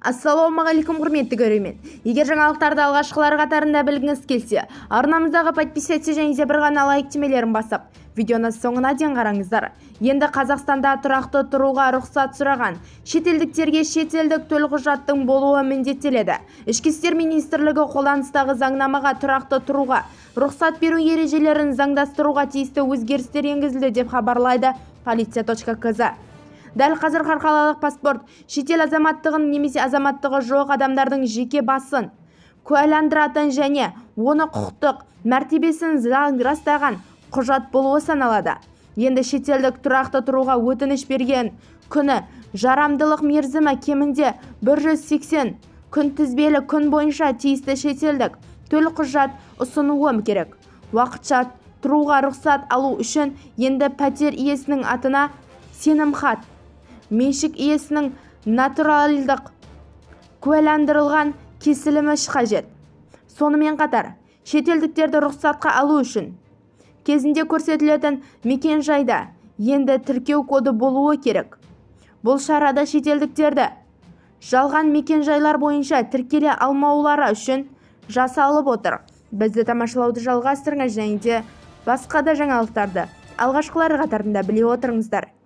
Ассалаумағалейкум, құрметті көрермен! Егер жаңалықтарды алғашқылар қатарында білгіңіз келсе, арнамыздағы «Подписаться» және де бір ғана «Лайк» түймелерін басып, видеоны соңына дейін қараңыздар. Енді Қазақстанда тұрақты тұруға рұқсат сұраған шетелдіктерге шетелдік төлқұжаттың болуы міндеттеледі. Ішкі істер министрлігі қолданыстағы заңнамаға тұрақты тұруға рұқсат беру ережелерін заңдастыруға тиісті өзгерістер енгізілді деп хабарлайды полиция.кз. Дәл қазір халықаралық паспорт шетел азаматтығын немесе азаматтығы жоқ адамдардың жеке басын куәландыратын және оны құқықтық мәртебесін растаған құжат болуы саналады. Енді шетелдік тұрақты тұруға өтініш берген күні жарамдылық мерзімі кемінде 180 күнтізбелік күн бойынша тиісті шетелдік төлқұжат ұсынуы керек. Уақытша тұруға рұқсат алу үшін енді пәтер иесінің атына сенімхат, меншік иесінің нотариалдық куәландырылған кесілімі қажет. Сонымен қатар шетелдіктерді рұқсатқа алу үшін кезінде көрсетілетін мекенжайда енді тіркеу коды болуы керек. Бұл шарада шетелдіктерді жалған мекенжайлар бойынша тіркеле алмаулары үшін жасалып отыр. Бізді тамашалауды жалғастырыңыз және де басқа да жаңалықтарды алғашқылар қатарында біле отырыңыздар.